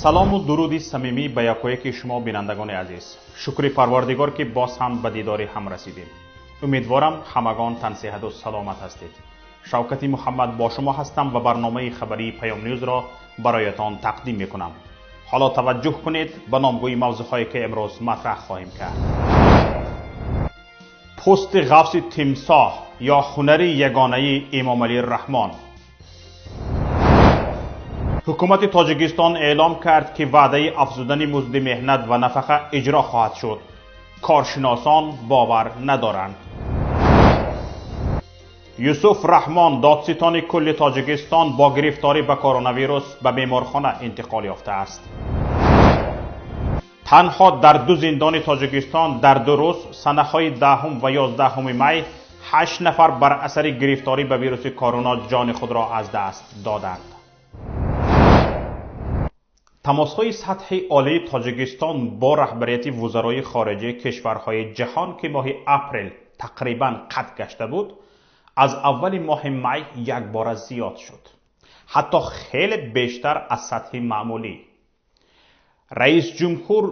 Салому дуруди самимӣ ба якояки шумо, бинандагони азиз. Шукри Парвардигор, ки боз ҳам ба дидори ҳам расидем. Умедворам, ҳамагон тансиҳату саломат ҳастед. Шавкати Муҳаммад бо шумо ҳастам ва барномаи хабарии Паём Ньюзро бароятон тақдим мекунам. Ҳоло таваҷҷӯҳ кунед ба номгӯи мавзӯъҳое, ки имрӯз матраҳ хоҳем кард. Пӯсти ғафси тимсоҳ ё ҳунари ягонаи Эмомалӣ Раҳмон. Ҳукумати Тоҷикистон эълом кард, ки ваъдаи афзудани музди меҳнат ва нафақа иҷро хоҳад шуд. Коршиносон бовар надоранд. Юсуф Раҳмон, додситони кулли Тоҷикистон, бо гирифторӣ ба коронавирус ба беморхона интиқол ёфтааст. Танҳо дар ду зиндони Тоҷикистон дар 2 рӯз, санаҳои 10 ва 11 май, 8 нафар бар асари гирифторӣ ба вируси корона ҷони худро аз даст доданд. Тамосҳои сатҳи олии Тоҷикистон бо раҳбарияти вузарои хориҷии кишварҳои ҷаҳон, ки моҳи апрел тақрибан қатъ гашта буд, аз аввали моҳи май якбора зиёд шуд, ҳатто хеле бештар аз сатҳи маъмулӣ. Раис ҷумҳур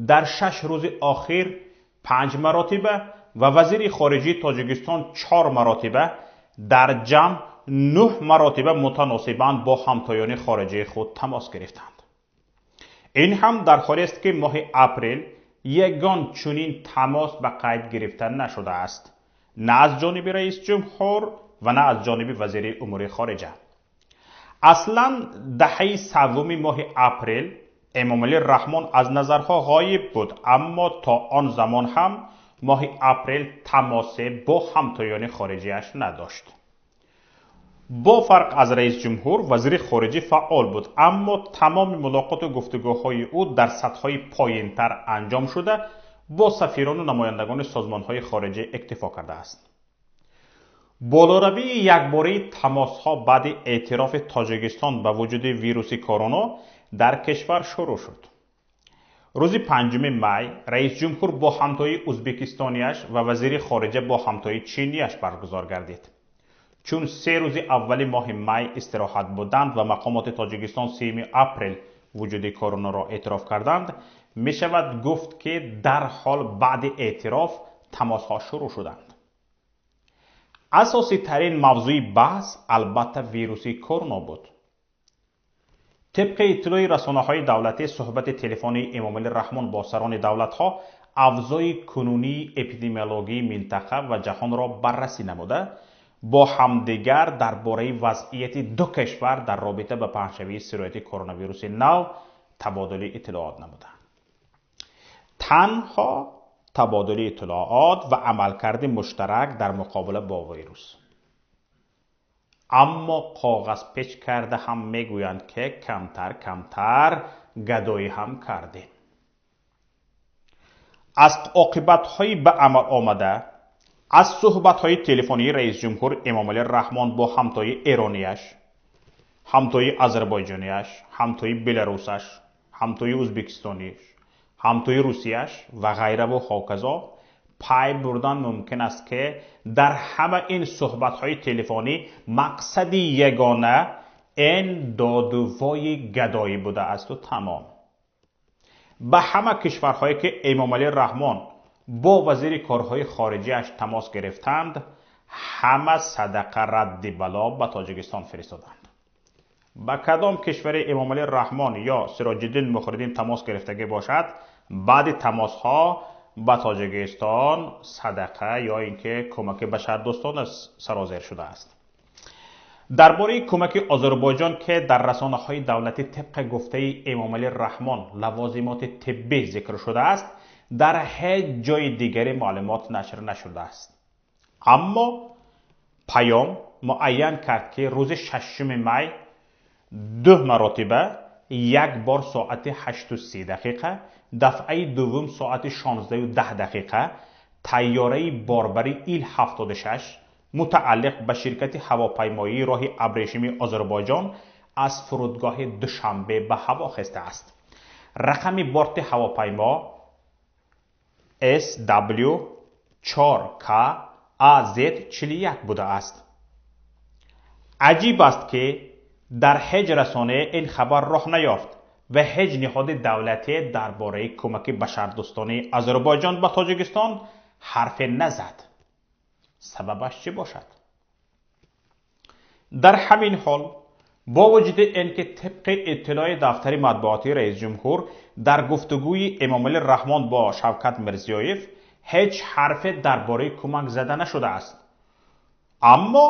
дар 6 рӯзи охир 5 маротиба ва вазири хориҷии Тоҷикистон 4 маротиба, дар ҷамъ 9 маротиба мутаносибан бо ҳамтоёни хориҷии худ тамос гирифтанд. Ин ҳам дар ҳолест, ки моҳи апрел ягон чунин тамос ба қайд гирифта нашудааст, на аз ҷониби раис ҷумҳур ва на аз ҷониби вазири умури хориҷа. Аслан даҳаи севуми моҳи апрел Эмомалӣ Раҳмон аз назарҳо ғоиб буд, аммо то он замон ҳам моҳи апрел тамосе бо ҳамтоёни хориҷиаш надошт. Бо фарқ аз раис ҷумҳур, вазири хориҷӣ фаъол буд, аммо тамоми мулоқоту гуфтугӯҳои ӯ дар сатҳҳои поинтар анҷом шуда, бо сафирону намояндагони созмонҳои хориҷӣ иктифо кардааст. Болоравии якбораи тамосҳо баъди эътирофи Тоҷикистон ба вуҷуди вируси корона дар кишвар шурӯъ шуд. Рӯзи 5 май раис ҷумҳур бо ҳамтои ӯзбекистониаш ва вазири хориҷа бо ҳамтои чиниаш баргузор гардид. Чун 3 рӯзи аввали моҳи май истироҳат буданд ва мақомоти Тоҷикистон 3 апрел вуҷуди коронаро эътироф карданд, мешавад гуфт, ки дарҳол баъди эътироф тамосҳо шурӯъ шуданд. Асоситарин мавзӯи баҳс албатта вируси корона буд. Тибқи иттилои расонаҳои давлатӣ, суҳбати телефонии Эмомалӣ Раҳмон бо сарони давлатҳо авзои кунунии эпидемиологии минтақа ва ҷаҳонро баррасӣ намуда, бо ҳамдигар дар бораи вазъияти ду кишвар дар робита ба паҳншавии сирояти коронавируси нав табодули иттилоот намуданд. Танҳо табодули иттилоот ва амалкарди муштарак дар муқобила бо вирус. Аммо коғазпеч карда ҳам мегӯянд, ки камтар камтар гадоӣ ҳам кардем. Аз оқибатҳои ба амал омада аз суҳбатҳои телефонии раис ҷумҳур Эмомалӣ Раҳмон бо ҳамтои эронияш, ҳамтои озарбойҷонияш, ҳамтои беларусаш, ҳамтои ӯзбекистониш, ҳамтои русияш ва ғайраву ҳоказо пай бурдан мумкин аст, ки дар ҳама ин суҳбатҳои телефонӣ мақсади ягона ин додувои гадоӣ будаасту тамом. Ба ҳама кишварҳое, ки Эмомалӣ Раҳмон бо вазири корҳои хориҷиаш тамос гирифтанд, ҳама садақа радди бало ба Тоҷикистон фиристоданд. Ба кадом кишвари Эмомалӣ Раҳмон ё Сироҷиддин Муҳриддин тамос гирифтагӣ бошад, баъди тамосҳо ба Тоҷикистон садақа ё ин ки кӯмаки башардӯстона сарозер шудааст. Дар бораи кӯмаки Озарбойҷон, ки дар расонаҳои давлатӣ тибқи гуфтаи Эмомалӣ Раҳмон лавозимоти тиббӣ зикр шудааст, дар ҳеҷ ҷои дигаре маълумот нашр нашудааст. Аммо паём муайян кард, ки рӯзи 6 май 2 маротиба, як бор соати 8:30 дақиқа, дафъаи дуввум соати 16:10 дақиқа тайёраи борбари Ил-76 мутааллиқ ба ширкати ҳавопаймоии роҳи абрешими Озарбойҷон аз фурудгоҳи Душанбе ба ҳаво хестааст. Рақами борти ҳавопаймо SW4K AZ41 будааст. Аҷиб аст, ки дар ҳеҷ расонае ин хабар роҳ наёфт. ва ҳеҷ ниҳоди давлатӣ дар бораи кӯмаки башардӯстонаи Озарбойҷон ба Тоҷикистон ҳарфе назад. Сабабаш чӣ бошад? Дар ҳамин ҳол бо вуҷуди ин ки тибқи иттилои дафтари матбуотии раисҷумҳур дар гуфтугӯи Эмомалӣ Раҳмон бо Шавкат Мирзиёев ҳеҷ ҳарфе дар бораи кӯмак зада нашудааст. Аммо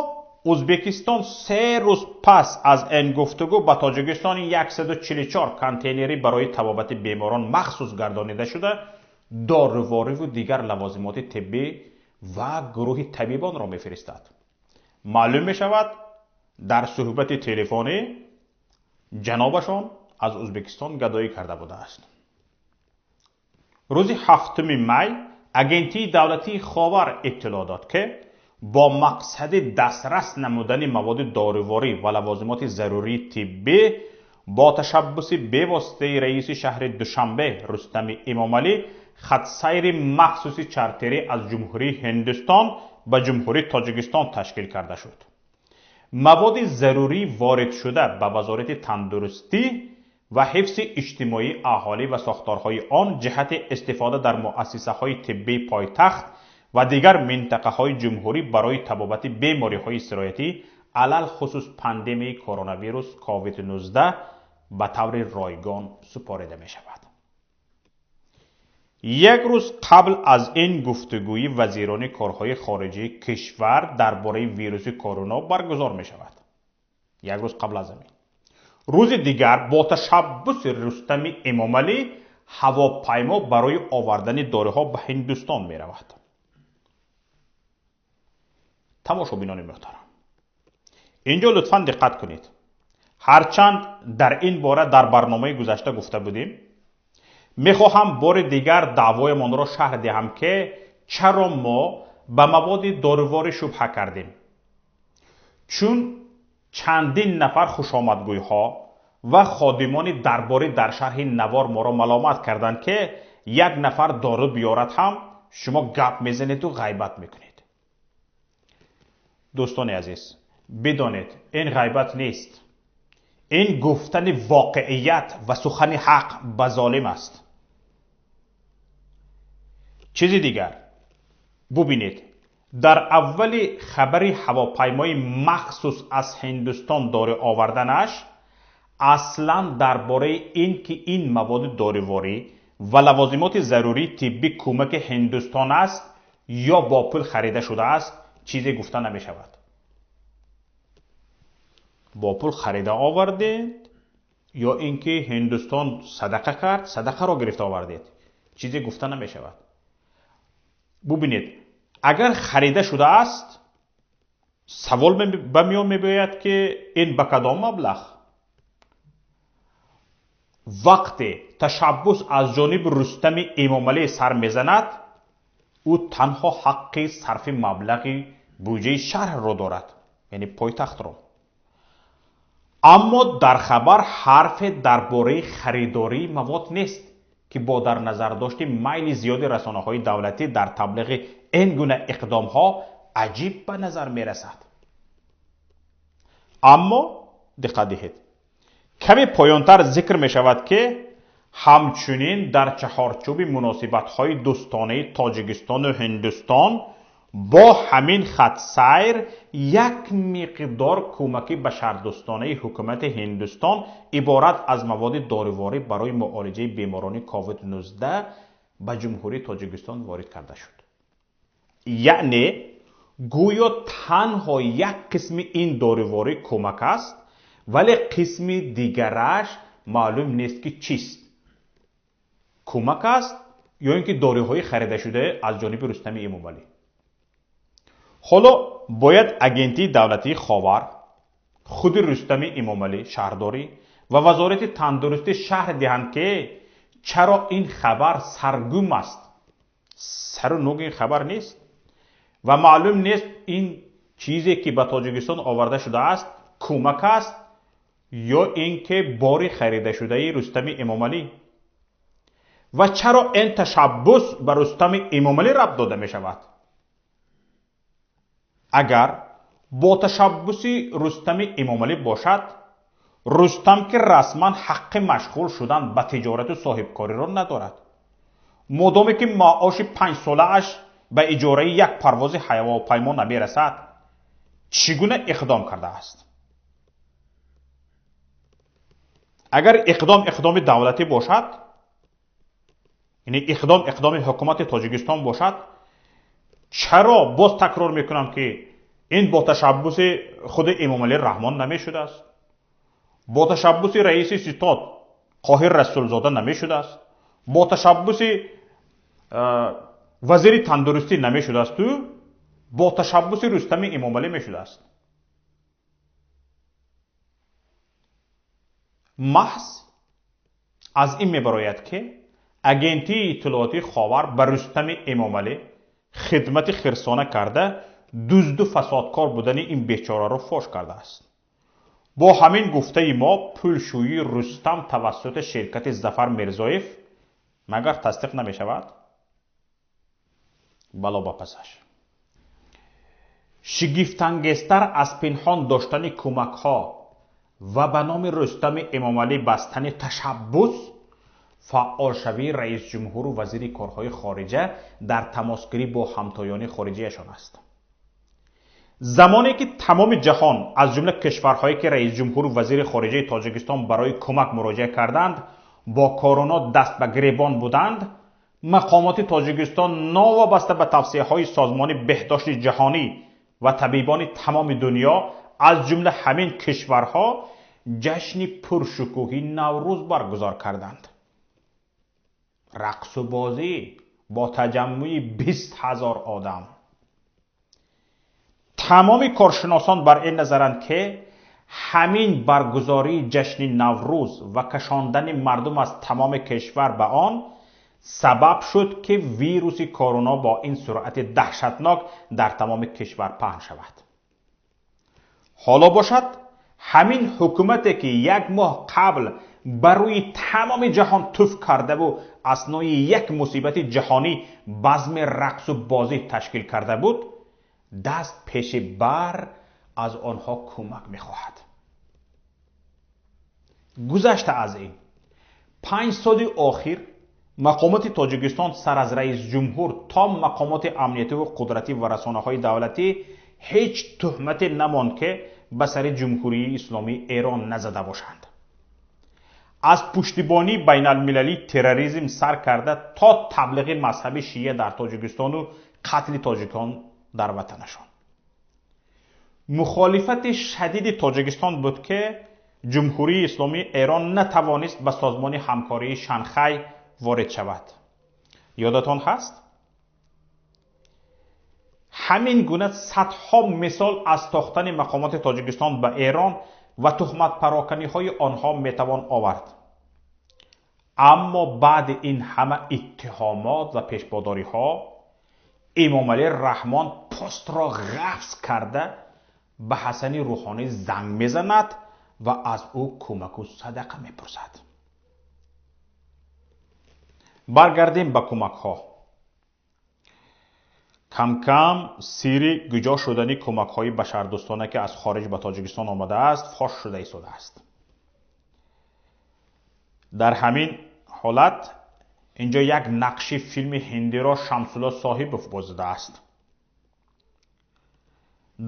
Ӯзбекистон 3 рӯз пас аз ин гуфтугӯ ба Тоҷикистон 144 контейнерӣ барои табобати беморон махсус гардонида шуда, дорувориву дигар лавозимоти тиббӣ ва гурӯҳи табибонро мефиристад. Маълум мешавад, дар суҳбати телефонӣ ҷанобашон аз Ӯзбекистон гадоӣ карда будааст. Рӯзи 7 май агентии давлатии Ховар иттилоъ дод, ки бо мақсади дастрас намудани маводи доруворӣ ва лавозимоти зарурии тиббӣ бо ташаббуси бевоситаи раиси шаҳри Душанбе Рустами Эмомалӣ хатсайри махсуси чартерӣ аз Ҷумҳурии Ҳиндустон ба Ҷумҳурии Тоҷикистон ташкил карда шуд. Маводи зарурӣ воридшуда ба Вазорати тандурустӣ ва ҳифзи иҷтимоии аҳолӣ ва сохторҳои он ҷиҳати истифода дар муассисаҳои тиббии пойтахт ва дигар минтақаҳои ҷумҳурӣ барои табобати бемориҳои сироятӣ, алалхусус пандемияи коронавирус COVID-19 ба таври ройгон супорида мешавад. Як рӯз қабл аз ин гуфтугӯи вазирони корҳои хориҷии кишвар дар бораи вируси корона баргузор мешавад. Як рӯз қабл аз ин. Рӯзи дигар бо ташаббуси Рустами Эмомалӣ ҳавопаймо барои овардани доруҳо ба Ҳиндустон меравад. Тамошобинони муҳтарам, инҷо лутфан диққат кунед. Ҳарчанд дар ин бора дар барномаи гузашта гуфта будем, мехоҳам бори дигар даъвоямонро шарҳ диҳам, ки чаро мо ба маводи доруворӣ шубҳа кардем. Чун чандин нафар хушомадгӯйҳо ва ходимони дарборӣ дар шарҳи навор моро маломат карданд, ки як нафар дору биёрад ҳам шумо гап мезанеду ғайбат мекунед. Дӯстони азиз, бидонед, ин ғайбат нест. Ин гуфтани воқеият ва сухани ҳақ ба золим аст. Чизи дигар, бубинед, дар аввали хабари ҳавопаймои махсус аз Ҳиндустон дору оварданаш аслан дар бораи ин ки ин маводи доруворӣ ва лавозимоти зарурии тиббӣ кӯмаки Ҳиндустон аст ё бо пул харида шудааст чизе гуфта намешавад. Бо пул харида овардед ё ин ки Ҳиндустон садақа кард, садақаро гирифта овардед, чизе гуфта намешавад. Бубинед, агар харида шудааст, савол ба миён мебиёяд, ки ин ба кадом маблағ? Вақте ташаббус аз ҷониби Рустами Эмомалӣ сар мезанад, ӯ танҳо ҳаққи сарфи маблағи буҷаи шаҳрро дорад, яъне пойтахтро. Аммо дар хабар ҳарфе дар бораи харидории мавод нест, ки бо дар назардошти майли зиёди расонаҳои давлатӣ дар таблиғи ин гуна иқдомҳо аҷиб ба назар мерасад. Аммо диққат диҳед, каме поёнтар зикр мешавад, ки ҳамчунин дар чаҳорчӯби муносибатҳои дӯстонаи Тоҷикистону Ҳиндустон бо ҳамин хатсайр як миқдор кӯмаки башардӯстонаи ҳукумати Ҳиндустон иборат аз маводи доруворӣ барои муолиҷаи беморони COVID-19 ба Ҷумҳурии Тоҷикистон ворид карда шуд. Яъне гӯё танҳо як қисми ин доруворӣ кӯмак аст, вале қисми дигараш маълум нест, ки чист. Кӯмак аст ё ин ки доруҳои харидашуда аз ҷониби Рустами Эмомалӣ. Ҳоло бояд агентии давлатии Ховар, худи Рустами Эмомалӣ, шаҳрдорӣ ва Вазорати тандурустӣ шарҳ диҳанд, ки чаро ин хабар саргум аст. Сару нуги ин хабар нест ва маълум нест ин чизе ки ба Тоҷикистон оварда шудааст кӯмак аст ё ин ки бори харидашудаи Рустами Эмомалӣ. Ва чаро ин ташаббус ба Рустами Эмомалӣ рабт дода мешавад? Агар бо ташаббуси Рустами Эмомалӣ бошад, Рустам ки расман ҳаққи машғул шудан ба тиҷорату соҳибкориро надорад, модоме ки маоши 5 солааш ба иҷораи як парвози ҳавопаймо намерасад, чӣ гуна иқдом кардааст? Агар иқдом иқдоми давлатӣ бошад, яъне иқдом иқдоми ҳукумати Тоҷикистон бошад, чаро, боз такрор мекунам, ки ин бо ташаббуси худи Эмомалӣ Раҳмон намешудааст, бо ташаббуси раиси ситод Қоҳир Расулзода намешудааст, бо ташаббуси вазири тандурустӣ намешудаасту бо ташаббуси Рустами Эмомалӣ мешудааст? Маҳз аз ин мебарояд, ки агентии иттилоотии Ховар ба Рустами Эмомалӣ хидмати хирсона карда, дузду фасодкор будани ин бечораро фош кардааст. Бо ҳамин гуфтаи мо пулшӯии Рустам тавассути ширкати Зафар Мирзоев магар тасдиқ намешавад? Бало ба пасаш. Шигифтангезтар аз пинҳон доштани кӯмакҳо ва ба номи Рустами Эмомалӣ бастани ташаббус, фаъолшавии раисҷумҳуру вазири корҳои хориҷа дар тамосгирӣ бо ҳамтоёни хориҷияшон аст. Замоне ки тамоми ҷаҳон, аз ҷумла кишварҳое ки раисҷумҳуру вазири хориҷаи Тоҷикистон барои кӯмак муроҷиа карданд, бо корона даст ба гиребон буданд, мақомоти Тоҷикистон новобаста ба тавсияҳои Созмони беҳдошти ҷаҳонӣ ва табибони тамоми дунё, аз ҷумла ҳамин кишварҳо, ҷашни пуршукӯҳи Наврӯз баргузор карданд, рақсу бозӣ бо таҷаммӯи 20 000 одам. Тамоми коршиносон бар ин назаранд, ки ҳамин баргузории ҷашни Наврӯз ва кашондани мардум аз тамоми кишвар ба он сабаб шуд, ки вируси корона бо ин суръати даҳшатнок дар тамоми кишвар паҳн шавад. Ҳоло бошад, ҳамин ҳукумате, ки як моҳ қабл ба рӯи тамоми ҷаҳон туф кардаву аснои як мусибати ҷаҳонӣ базми рақсу бозӣ ташкил карда буд, даст пеши бар аз онҳо кӯмак мехоҳад. Гузашта аз ин, 5 соли охир мақомоти Тоҷикистон, сар аз раисҷумҳур то мақомоти амниятиву қудратӣ ва расонаҳои давлатӣ, ҳеҷ туҳмате намонд, ки ба сари Ҷумҳурии Исломии Эрон назада бошанд. Аз пуштибонии байналмилалии терроризм сар карда то таблиғи мазҳаби шия дар Тоҷикистону қатли тоҷикон дар ватанашон. Мухолифати шадиди Тоҷикистон буд, ки Ҷумҳурии Исломии Эрон натавонист ба Созмони ҳамкории Шанхай ворид шавад. Ёдатон ҳаст? Ҳамин гуна садҳо мисол аз тохтани мақомоти Тоҷикистон ба Эрон ва туҳматпароканиҳои онҳо метавон овард. Аммо баъди ин ҳама иттиҳомот ва пешбодориҳо Эмомалӣ Раҳмон постро ғафз карда, ба Ҳасани Рӯҳонӣ занг мезанад ва аз ӯ кӯмаку садақа мепурсад. Баргардем ба кӯмакҳо. Камкам сирри гуҷо шудани кӯмакҳои башардӯстона, ки аз хориҷ ба Тоҷикистон омадааст, фош шуда истодааст. Дар ҳамин ҳолат инҷо як нақши филми ҳиндиро Шамсулло Соҳибов бозидааст.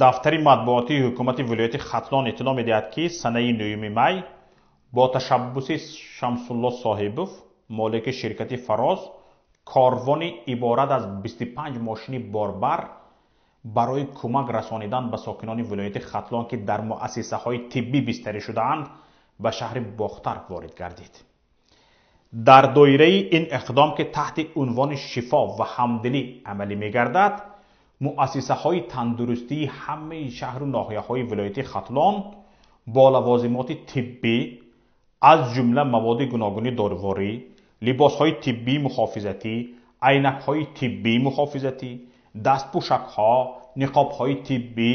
Дафтари матбуотии ҳукумати вилояти Хатлон иттилоъ медиҳад, ки санаи 9 май бо ташаббуси Шамсулло Соҳибов, молики ширкати «Фароз», корвони иборат аз 25 мошини борбар барои кӯмак расонидан ба сокинони вилояти Хатлон, ки дар муассисаҳои тиббӣ бистарӣ шудаанд, ба шаҳри Бохтар ворид гардид. Дар доираи ин иқдом, ки таҳти унвони «Шифо ва ҳамдилӣ» амалӣ мегардад, муассисаҳои тандурустии ҳамаи шаҳру ноҳияҳои вилояти Хатлон бо лавозимоти тиббӣ, аз ҷумла маводи гуногуни доруворӣ, либосҳои тиббии муҳофизатӣ, айнакҳои тиббии муҳофизатӣ, дастпӯшакҳо, ниқобҳои тиббӣ,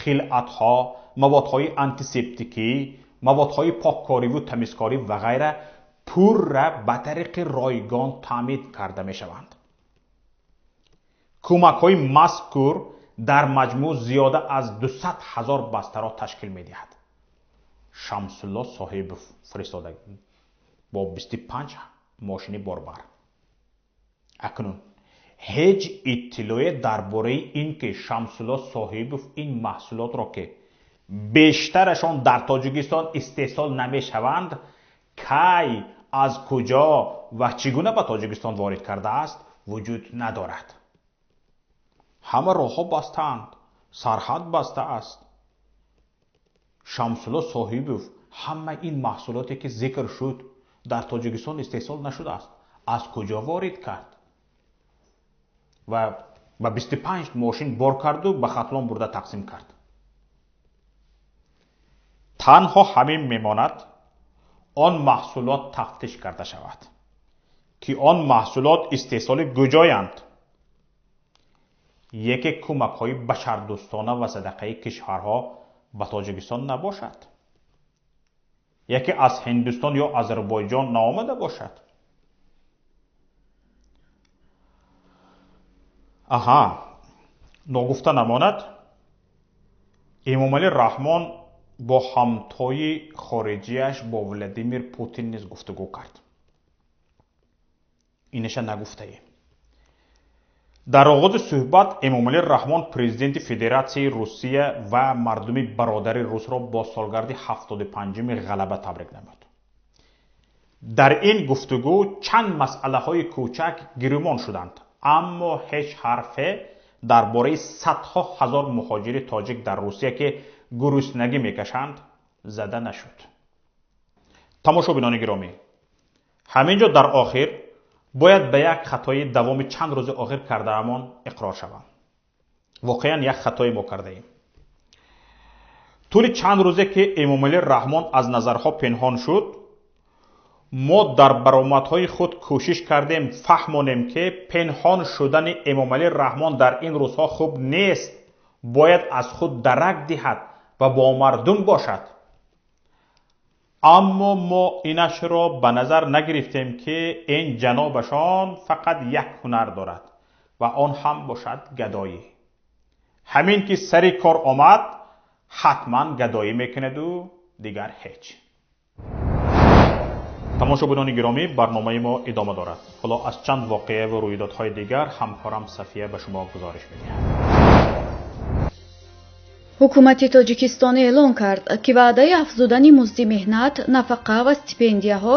хилъатҳо, маводҳои антисептикӣ, маводҳои поккориву тамизкорӣ ва ғайра пурра ба тариқи ройгон таъмин карда мешаванд. Кӯмакҳои мазкур дар маҷмӯъ зиёда аз 200 000 бастаро ташкил медиҳад. Шамсулло Соҳибов фиристода бо 25 мошини борбар. Акнун ҳеҷ иттилоъе дар бораи ин ки Шамсулло Соҳибов ин маҳсулотро, ки бештарашон дар Тоҷикистон истеҳсол намешаванд, кай, аз куҷо ва чӣ гуна ба Тоҷикистон ворид кардааст, вуҷуд надорад. Ҳама роҳҳо бастаанд, сарҳад баста аст. Шамсулло Соҳибов ҳама ин маҳсулоте ки зикр шуд дар Тоҷикистон истеҳсол нашудааст, аз куҷо ворид кард ва ба 25 мошин бор карду ба Хатлон бурда тақсим кард? Танҳо ҳамин мемонад он маҳсулот тафтиш карда шавад, ки он маҳсулот истеҳсоли куҷоянд. Яке кӯмакҳои башардӯстона ва садақаи кишварҳо ба Тоҷикистон набошад, яке аз Ҳиндустон ё Озарбойҷон наомада бошад. Аҳа, ногуфта намонад, Эмомалӣ Раҳмон бо ҳамтои хориҷиаш бо Владимир Путин низ гуфтугӯ кард. Инаша нагуфтаем. Дар оғози суҳбат Эмомалӣ Раҳмон президенти Федератсияи Русия ва мардуми бародари русро бо солгарди 75-уми ғалаба табрик намуд. Дар ин гуфтугӯ чанд масъалаҳои кӯчак гирумон шуданд, аммо ҳеҷ ҳарфе дар бораи садҳо ҳазор муҳоҷири тоҷик дар Русия, ки гуруснагӣ мекашанд, зада нашуд. Тамошобинони гиромӣ, ҳамин ҷо дар охир бояд ба як хатои давоми чанд рӯзи охир кардаамон иқрор шавам. Воқеан як хатои мо кардаем. Тӯли чанд рӯзе ки Эмомалӣ Раҳмон аз назарҳо пинҳон шуд, мо дар баромадҳои худ кӯшиш кардем фаҳмонем, ки пинҳон шудани Эмомалӣ Раҳмон дар ин рӯзҳо хуб нест, бояд аз худ дарак диҳад ва бо мардум бошад. Аммо мо инашро ба назар нагирифтем, ки ин ҷанобашон фақат як ҳунар дорад ва он ҳам бошад гадоӣ. Ҳамин ки сари кор омад, ҳатман гадоӣ мекунаду дигар ҳеҷ. Тамошобинони гиромӣ, барномаи мо идома дорад. Ҳоло аз чанд воқеа ва рӯйдодҳои дигар ҳамкорам Сафия ба шумо гузориш медиҳад. Ҳукумати Тоҷикистон эълон кард, ки ваъдаи афзудани музди меҳнат, нафақа ва стипендияҳо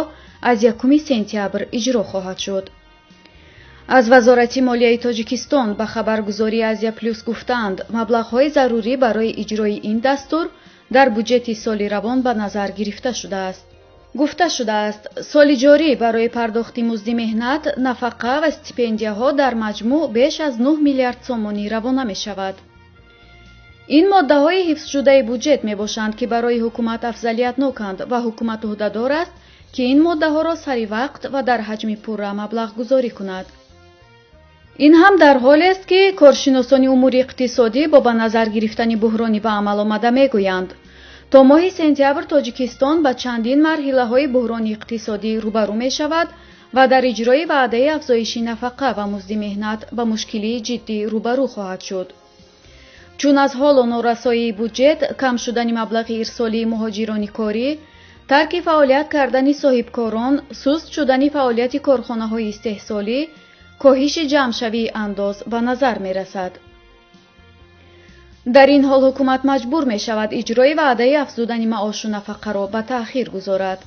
аз 1 сентябр иҷро хоҳад шуд. Аз Вазорати молияи Тоҷикистон ба хабаргузории Азия Плюс гуфтаанд, маблағҳои зарурӣ барои иҷрои ин дастур дар буҷети соли равон ба назар гирифта шудааст. Гуфта шудааст, соли ҷорӣ барои пардохти музди меҳнат, нафақа ва стипендияҳо дар маҷмӯъ беш аз 9 миллиард сомонӣ равона мешавад. Ин моддаҳои ҳифзшудаи буҷет мебошанд, ки барои ҳукумат афзалиятноканд ва ҳукумат ӯҳдадор аст, ки ин моддаҳоро сари вақт ва дар ҳаҷми пурра маблағгузорӣ кунад. Ин ҳам дар ҳолест, ки коршиносони умури иқтисодӣ бо ба назар гирифтани буҳрони ба амал омада мегӯянд, то моҳи сентябр Тоҷикистон ба чандин марҳилаҳои буҳрони иқтисодӣ рӯбарӯ мешавад ва дар иҷрои ваъдаи афзоиши нафақа ва музди меҳнат ба мушкилии ҷиддӣ рӯбарӯ хоҳад шуд. Чун аз ҳоло норасоии буҷет, кам шудани маблағи ирсолии муҳоҷирони корӣ, тарки фаъолият кардани соҳибкорон, суст шудани фаъолияти корхонаҳои истеҳсолӣ, коҳиши ҷамъшавии андоз ба назар мерасад. Дар ин ҳол ҳукумат маҷбур мешавад иҷрои ваъдаи афзудани маошу нафақаро ба таъхир гузорад.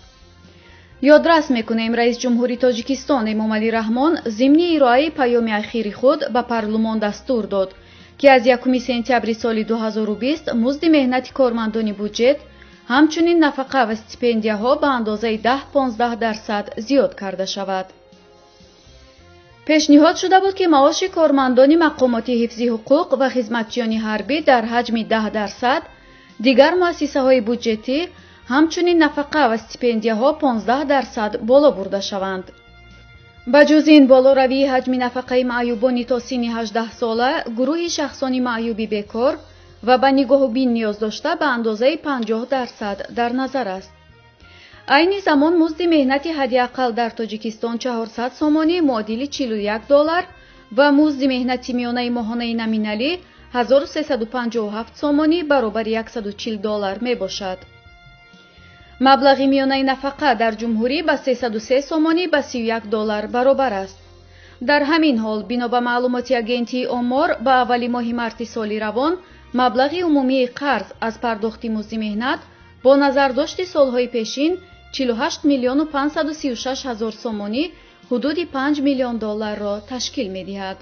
Ёдрас мекунем, раис ҷумҳури Тоҷикистон Эмомалӣ Раҳмон зимни ироаи паёми ахири худ ба парлумон дастур дод, ки аз 1 сентябри соли 2020 музди меҳнати кормандони буҷет, ҳамчунин нафақа ва стипендияҳо ба андозаи 10-15% зиёд карда шавад. Пешниҳод шуда буд, ки маоши кормандони мақомоти ҳифзи ҳуқуқ ва хизматчиёни ҳарбӣ дар ҳаҷми 10%, дигар муассисаҳои буҷетӣ, ҳамчунин нафақа ва стипендияҳо 15% боло бурда шаванд. Ба ҷуз ин, болоравии ҳаҷми нафақаи маъюбони то синни 18 сола, гурӯҳи шахсони маъюби бекор ва ба нигоҳубин ниёз дошта ба андозаи 50% дар назар аст. Айни замон музди меҳнати ҳадди ақал дар Тоҷикистон 400 сомонӣ муодили $41 ва музди меҳнати миёнаи моҳонаи номиналӣ 1357 сомонӣ баробари $140 мебошад. Маблағи миёнаи нафақа дар ҷумҳурӣ ба 303 сомонӣ ба 31 доллар баробар аст. Дар ҳамин ҳол, бино ба маълумоти агентии омор, ба аввали моҳи марти соли равон маблағи умумии қарз аз пардохти музди меҳнат бо назардошти солҳои пешин 48 миллиону 536 ҳазор сомонӣ ҳудуди 5 миллион долларро ташкил медиҳад.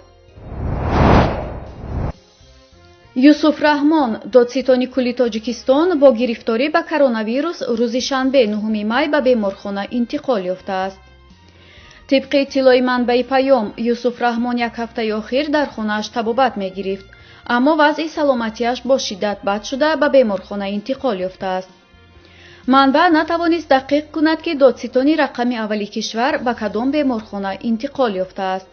Юсуф Раҳмон, додситони кулли Тоҷикистон, бо гирифторӣ ба коронавирус рӯзи шанбе 9 май ба беморхона интиқол ёфтааст. Тибқи иттилои манбаи Паём, Юсуф Раҳмон як ҳафтаи охир дар хонааш табобат мегирифт, аммо вазъи саломатиаш бо шиддат бад шуда ба беморхона интиқол ёфтааст. Манбаъ натавонист дақиқ кунад, ки додситони рақами аввали кишвар ба кадом беморхона интиқол ёфтааст.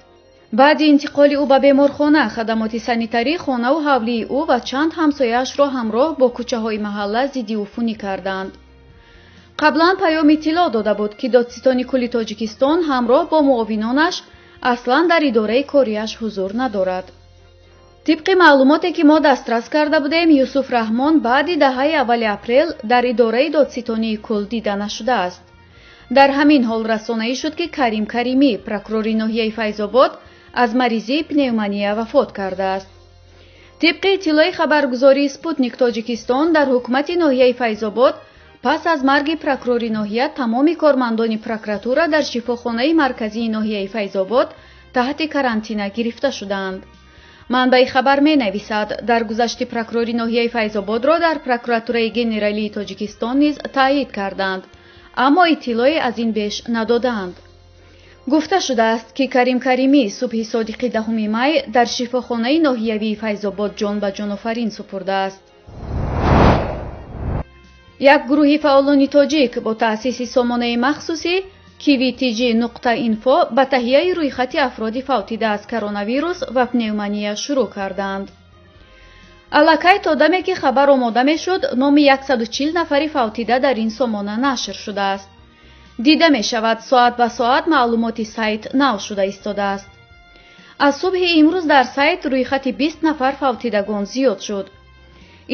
Баъди интиқоли ӯ ба беморхона, хадамоти санитарӣ хонаву ҳавлии ӯ ва чанд ҳамсояашро ҳамроҳ бо кӯчаҳои маҳалла зиддиуфунӣ карданд. Қаблан Паём иттилоъ дода буд, ки додситони кулли Тоҷикистон ҳамроҳ бо муовинонаш аслан дар идораи кориаш ҳузур надорад. Тибқи маълумоте, ки мо дастрас карда будем, Юсуф Раҳмон баъди даҳаи аввали апрел дар идораи додситонии кул дида нашудааст. Дар ҳамин ҳол расонаӣ шуд, ки Карим Каримӣ, прокурори ноҳияи Файзобод, аз маризии пневмония вафот кардааст. Тибқи иттилои хабаргузории Спутник Тоҷикистон, дар ҳукумати ноҳияи Файзобод пас аз марги прокурори ноҳия тамоми кормандони прокуратура дар шифохонаи марказии ноҳияи Файзобод таҳти карантина гирифта шудаанд. Манбаи хабар менависад, дар гузашти прокурори ноҳияи Файзободро дар прокуратураи генералии Тоҷикистон низ таъйид карданд, аммо иттилое аз ин беш надодаанд. Гуфта шудааст, ки Карим Каримӣ субҳи содиқи 10 май дар шифохонаи ноҳиявии Файзобод ҷон ба ҷонофарин супурдааст. Як гурӯҳи фаъолони тоҷик бо таъсиси сомонаи махсуси kvtg.info ба таҳияи рӯйхати афроди фавтида аз коронавирус ва пневмония шурӯъ карданд. Аллакай то даме, ки хабар омода мешуд, номи 140 нафари фавтида дар ин сомона нашр шудааст. Дида мешавад, соат ба соат маълумоти сайт нав шуда истодааст. Аз субҳи имрӯз дар сайт рӯйхати 20 нафар фавтидагон зиёд шуд.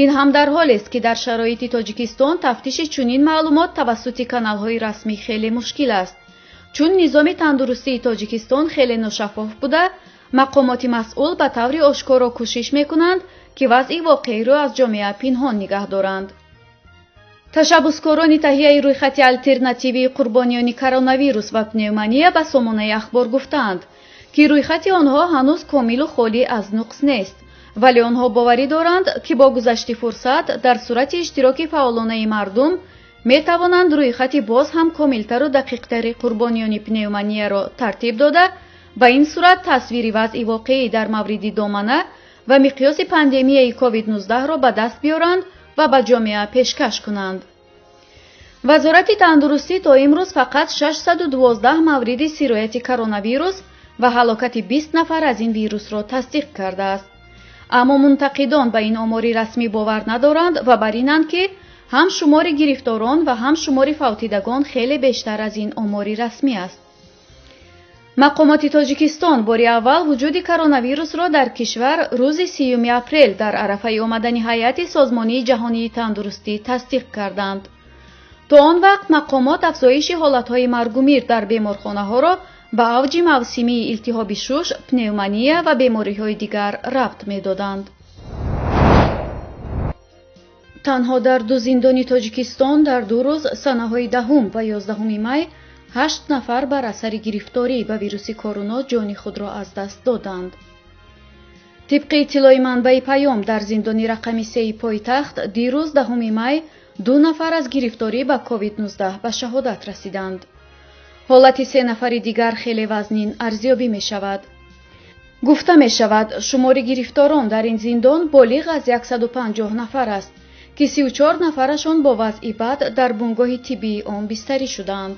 Ин ҳам дар ҳолест, ки дар шароити Тоҷикистон тафтиши чунин маълумот тавассути каналҳои расмӣ хеле мушкил аст, чун низоми тандурустии Тоҷикистон хеле ношаффоф буда, мақомоти масъул ба таври ошкоро кӯшиш мекунанд, ки вазъи воқеиро аз ҷомеа пинҳон нигаҳ доранд. Ташаббускорони таҳияи рӯйхати алтернативии қурбониёни коронавирус ва пневмония ба сомонаи Ахбор гуфтаанд, ки рӯйхати онҳо ҳанӯз комилу холӣ аз нуқс нест, вале онҳо боварӣ доранд, ки бо гузашти фурсат дар сурати иштироки фаъолонаи мардум метавонанд рӯйхати боз ҳам комилтару дақиқтари қурбониёни пневмонияро тартиб дода, ба ин сурат тасвири вазъи воқеӣ дар мавриди домана ва миқёси пандемияи COVID-19-ро ба даст биёранд ва ба ҷомеа пешкаш кунанд. Вазорати тандурустӣ то имрӯз фақат 612 мавриди сирояти коронавирус ва ҳалокати 20 нафар аз ин вирусро тасдиқ кардааст. Аммо мунтақидон ба ин омори расмӣ бовар надоранд ва бар инанд, ки ҳам шумори гирифторон ва ҳам шумори фавтидагон хеле бештар аз ин омори расмӣ аст. Мақомоти Тоҷикистон бори аввал вуҷуди коронавирусро дар кишвар рӯзи 30 апрел дар арафаи омадани ҳайати Созмонии ҷаҳонии тандурустӣ тасдиқ карданд. То он вақт мақомот афзоиши ҳолатҳои маргумир дар беморхонаҳоро ба авҷи мавсимии илтиҳоби шуш, пневмония ва бемориҳои дигар рабт медоданд. Танҳо дар ду зиндони Тоҷикистон дар ду рӯз санаҳои 10 ва 11 май 8 нафар бар асари гирифторӣ ба вируси коруно ҷони худро аз даст доданд. Тибқи иттилои манбаи Паём, дар зиндони рақами 3 пойтахт дирӯз 10 май 2 нафар аз гирифторӣ ба COVID-19 ба шаҳодат расиданд. Ҳолати 3 нафари дигар хеле вазнин арзёбӣ мешавад. Гуфта мешавад, шумори гирифторон дар ин зиндон болиғ аз 150 нафар аст, ки 34 нафарашон бо вазъи бад дар бунгоҳи тиббии он бистарӣ шудаанд.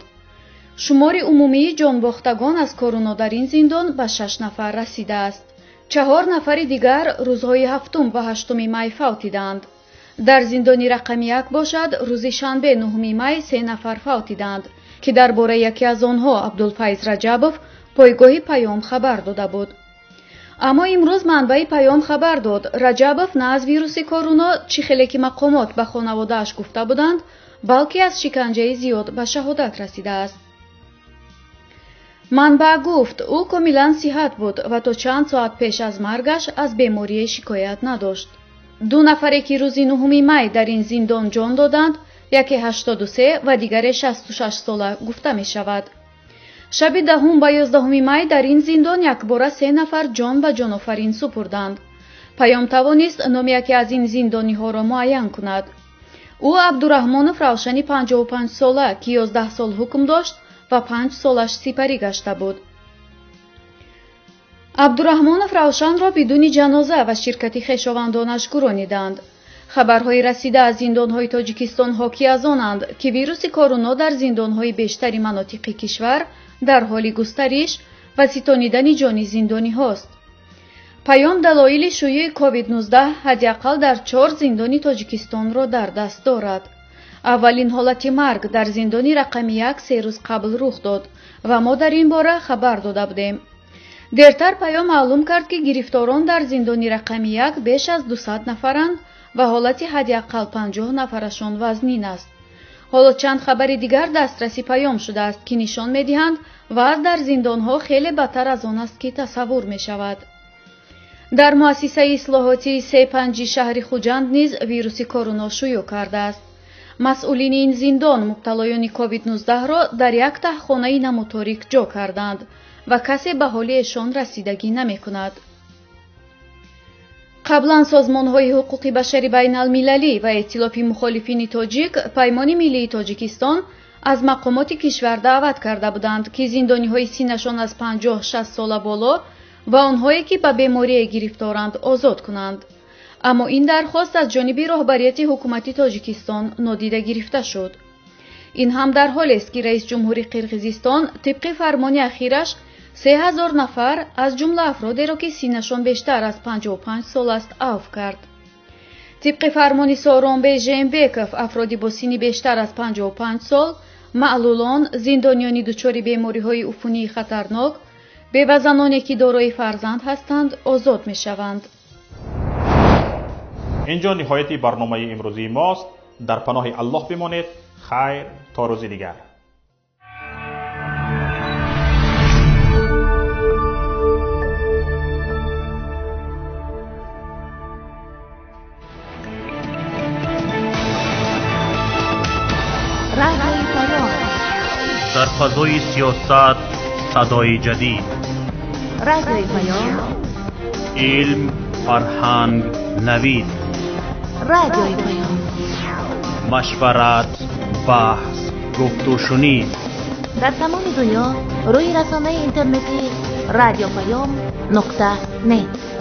Шумори умумии ҷонбохтагон аз коруно дар ин зиндон ба 6 нафар расидааст. 4 нафари дигар рӯзҳои 7 ва 8 май фавтиданд. Дар зиндони рақами 1 бошад, рӯзи шанбе 9 май 3 нафар фавтиданд, ки дар бораи яке аз онҳо Абдулфайз Раҷабов пойгоҳи Паём хабар дода буд. Аммо имрӯз манбаи Паём хабар дод, Раҷабов на аз вируси коруно, чӣ хеле ки мақомот ба хонаводааш гуфта буданд, балки аз шиканҷаи зиёд ба шаҳодат расидааст. Манбаъ гуфт, ӯ комилан сиҳат буд ва то чанд соат пеш аз маргаш аз беморие шикоят надошт. Ду нафаре ки рӯзи 9 май дар ин зиндон ҷон доданд, яке 83 ва дигаре 66 сола гуфта мешавад. Шаби 10 ба 11 май дар ин зиндон якбора 3 нафар ҷон ба ҷонофарин супурданд. Паём тавонист номи яке аз ин зиндониҳоро муайян кунад. Ӯ Абдураҳмонов Равшани 55 сола, ки 11 сол ҳукм дошт ва 5 солаш сипарӣ гашта буд. Абдураҳмонов Равшанро бидуни ҷаноза ва ширкати хешовандонаш гурониданд. Хабарҳои расида аз зиндонҳои Тоҷикистон ҳоки аз онанд, ки вируси коруно дар зиндонҳои бештари манотиқи кишвар дар ҳоли густариш ва ситонидани ҷони зиндониҳост. Паём далоили шӯюи COVID-19 ҳадди ақал дар 4 зиндони Тоҷикистонро дар даст дорад. Аввалин ҳолати марг дар зиндони рақами 1 се рӯз қабл рух дод ва мо дар ин бора хабар дода будем. Дертар паём маълум кард, ки гирифторон дар зиндони рақами 1 беш аз 200 нафаранд ва ҳолати ҳадди ақал 50 нафарашон вазнин аст. Ҳоло чанд хабари дигар дастраси паём шудааст, ки нишон медиҳанд вазъ дар зиндонҳо хеле бадтар аз он аст, ки тасаввур мешавад. Дар муассисаи ислоҳотии Се-Панҷи шаҳри Хуҷанд низ вируси коруно шӯё кардааст. Масъулини ин зиндон мубталоёни COVID-19-ро дар як таҳхонаи намуторик ҷо карданд ва касе ба ҳоли эшон расидагӣ намекунад. Қаблан созмонҳои ҳуқуқи башари байналмилалӣ ва эътилофи мухолифини тоҷик Паймони миллии Тоҷикистон аз мақомоти кишвар даъват карда буданд, ки зиндониҳои синнашон аз 50-60 сола боло ва онҳое ки ба беморие гирифторанд озод кунанд. Аммо ин дархост аз ҷониби роҳбарияти ҳукумати Тоҷикистон нодида гирифта шуд. Ин ҳам дар ҳолест, ки раис ҷумҳури Қирғизистон тибқи фармони ахираш 3000 нафар аз ҷумла афродеро, ки синнашон бештар аз 55 сол аст, авф кард. Тибқи фармони Сооронбей Жээнбеков, афроди бо синни бештар аз 55 сол, маълулон, зиндониёни дучори бемориҳои уфунии хатарнок, бевазаноне ки дорои фарзанд ҳастанд, озод мешаванд. Инҷо ниҳояти барномаи имрӯзии мост. Дар паноҳи Аллоҳ бимонед. Хайр то рӯзи дигар. Дар фазои сиёсат садои ҷадид, Радиои Паём, илм, фарҳанг, навид, Радиои Паём, машварат, баҳс, гуфтушунид. Дар тамоми дунё рӯи расонаи интернетии радиопаём.нет.